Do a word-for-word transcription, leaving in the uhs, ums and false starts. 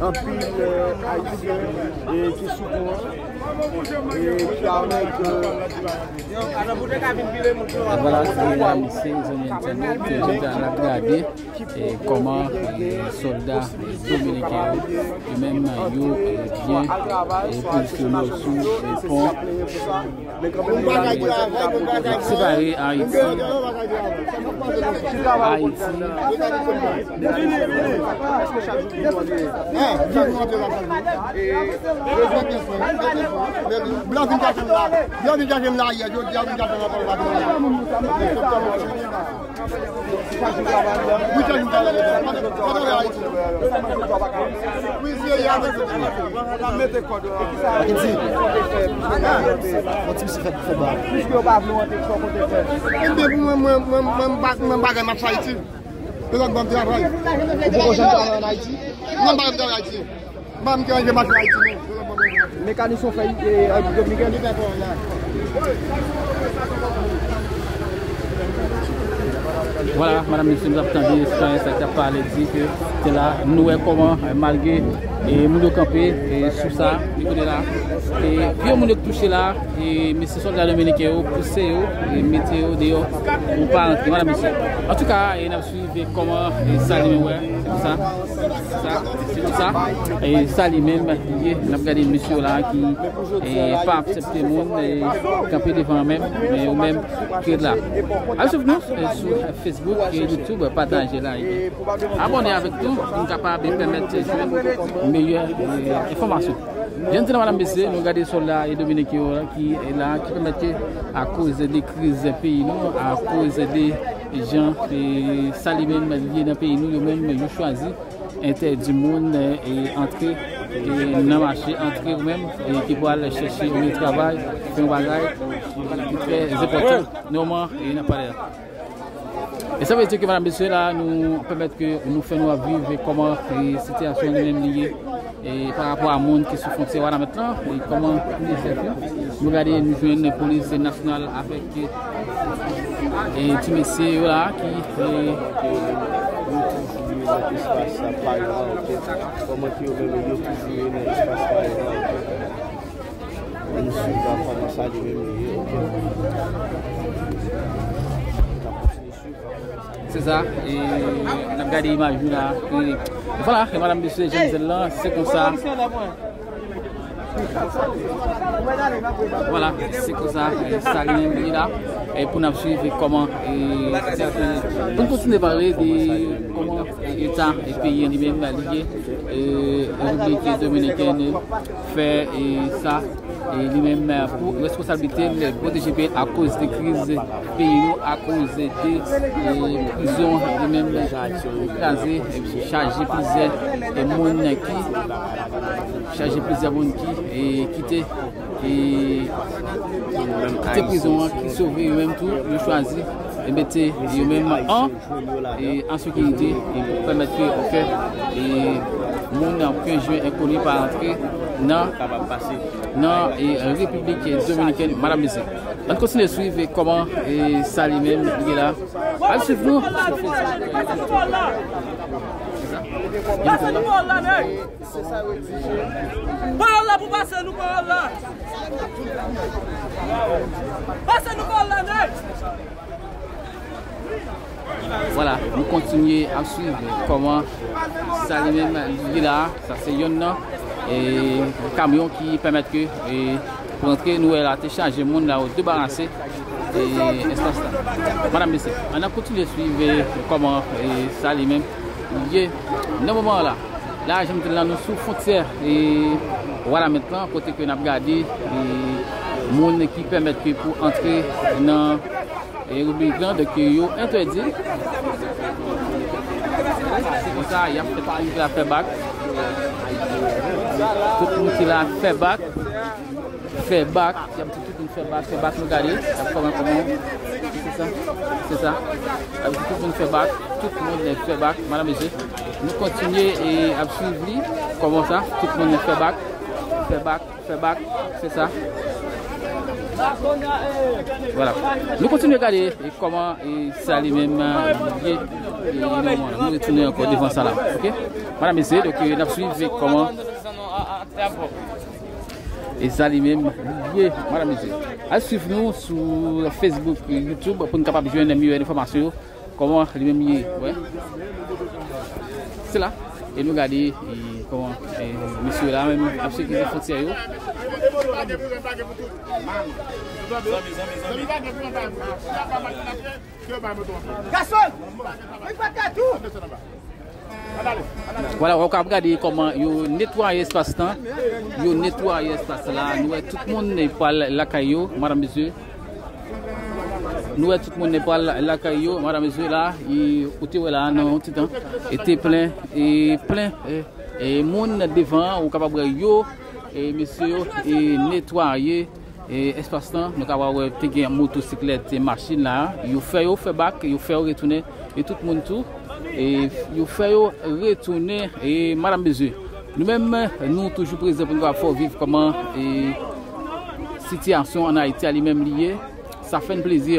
Anpil, euh, Ayisyen, e ki sou pon an, e ki avèk, euh, Vwala, se la mesye, zanmi entènèt, jodi a n ap gade, e, kòman, e, sòlda dominiken yo, yo menm, yo, e, byen, e, pozisyone yo sou, e, pon. Separe Ayiti. Ayiti. Blan vin chache m la. Yo vin chache m la yè. Jodi a vin chache m la. Wi, chache m la. Kote w ye Ayiti? Wi, se yè avèk yo. Iti. Yon ti misye fè, fè bal. Piske yo pa vle w antre sou kote fè. Ebyen, pou mwen, mwen, mwen, mwen, m pa, mwen pa gen match Ayiti. Yo lòt ban m travay. Ou poko janm travay ann Ayiti? Non, m pa janm travay Ayiti. M pa menm ki ranje machin Ayiti, non. Yo lòt ban m travay. Mekanisyen fè, e, Repiblik Dominikèn. Vwala, madanm, mesye, nou t ap tande sitwayen sa k t ap pale, di ke te la, nou wè kòman, e, malgre, e, moun yo kanpe, e, sou sa, li kote la, e, pi yon moun yo k touche la, e, mesye sòlda dominiken yo pouse yo, e, mete yo deyò, pou pa rantre, madanm, mesye. Antouka, e, n ap swiv kòman, e, sa li menm wè, se pou sa, sa, se pou sa, e, sa li menm, li ye, n ap gade mesye yo la ki, e, pa aksepte moun, e, kanpe devan menm, men yo menm, ki ret la. Al swiv nou, e, sou Facebook e YouTube, pataje, like. Abòne avèk nou pou n kapab pèmèt jwenn meyè, e, enfòmasyon. Jan n di la, madanm, mesye, nou gade sòlda e dominiken yo la ki la, ki pèmèt ke akoz de kriz peyi nou, akoz de jan, e, sa li menm li ye nan peyi nou, yo menm yo chwazi entèdi moun, e, antre, e, nan mache, antre ou menm, e, ki pral chèche yon travay, fè yon bagay ki trè enpòtan, nòmalman, e, nan palè a. E sa vle di ke, madanm, mesye, la, nou pèmèt ke nou fè nou ap viv kòman, e, sitiyasyon li menm li ye, e, pa rapò a moun ki sou fwontyè Wanament lan, e, kòman li fè. Nou gade, nou jwenn polis nasyonal avèk, e, ti mesye yo la ki, e, yo toujou nan espas pa yo a, oke. Kòman ke yo menm yo toujou nan espas pa yo a, oke. Ann swiv la kòman sa li menm li ye, oke. N ap kontinye swiv. Se sa, e n ap gade imaj yo la. E vwala, e madanm, mesye, jan m di l lan, se konsa. Vwala, se konsa, e sa li menm li la. E pou n ap swiv kòman, e, pou n kontinye pale de kòman, e, eta, e, peyi an li menm li ye, e, Repiblik Dominikèn fè, e, sa, e, li menm, e, pou responsablite l pwoteje peyi l akoz de kriz peyi nou, akoz de, e, prizon li menm kraze, e, chaje plizyè, e, moun ki, chaje plizyè moun ki, e, kite, e, kite prizon an, ki sove yo menm tou, yo chwazi, e, mete yo menm an e, an sekirite, e, pou pèmèt ke, oke, e, moun, okenn jan enkoni pa rantre nan, nan, e, Repiblik Dominikèn, madanm, mesye. Ann kontinye swiv, e, kòman, e, sa li menm li ye la. Al swiv nou sou Facebook. Pase nou pawòl la, nèg! Pawòl la pou pase nou pawòl la! Pase nou pawòl la, nèg! Vwala, nou kontinye ap swiv kòman sa li menm li ye la. Sa se yonn nan, e, kamyon ki pèmèt ke, e, pou rantre, nou wè la te chaje moun la, yo debarase, e, espas la. Madanm, mesye, ann ap kontinye swiv, e, kòman, e, sa li menm li ye nan moman la. La, jan m di l lan, nou sou fwontyè, e, Wanament lan, kote ke n ap gade, e, moun ki pèmèt ke pou antre nan, e, Repiblik lan, donk, yo entèdi. Se konsa, y ap fè tout moun ki la fè bak. Tout moun ki la fè bak. Fè bak. Y ap di tout moun fè bak, fè bak, nou gade. Y ap kòman, kòman. Se sa, se sa. Y ap di tout moun fè bak, tout moun fè bak, madanm, mesye. Nou kontinye e ap swiv li. Kòman sa, tout moun fè bak, fè bak, fè bak, se sa. Vwala. Nou kontinye gade e kòman e sa li menm, e, ye. E nou, nou retounen ankò devan sa la, ok? Madanm, mesye, donk, e, n ap swiv kòman. E sa li menm, li ye, madanm, mesye. Al swiv nou sou Facebook, YouTube, pou n kapab jwenn meyè enfòmasyon yo. Kòman li menm li ye, wè. Se la. E nou gade, e, kòman, e, mesye la menm ap sekirize fwontyè yo. Gason! Li pa ka tou! Vwala, w ap gade kòman yo netwaye espas lan. Yo netwaye espas la. Nou wè tout moun pral lakay yo, madanm, mesye. Nou wè tout moun pral lakay yo, madanm, mesye, la. E, ou te wè la nan yon ti tan. E te plen, e plen, e, e moun devan, ou kapab wè yo, e mesye yo, e netwaye. E espas lan, nou kapab wè te gen motosiklèt, e machin la, yo fè yo fè bak, yo fè yo retounen, e tout moun tou, e yo fè yo retounen, e madanm, mesye. Nou menm, nou toujou prezan pou nou kapab fè w viv kòman, e sitiyasyon ann Ayiti a li menm li ye. Sa fè n plezi.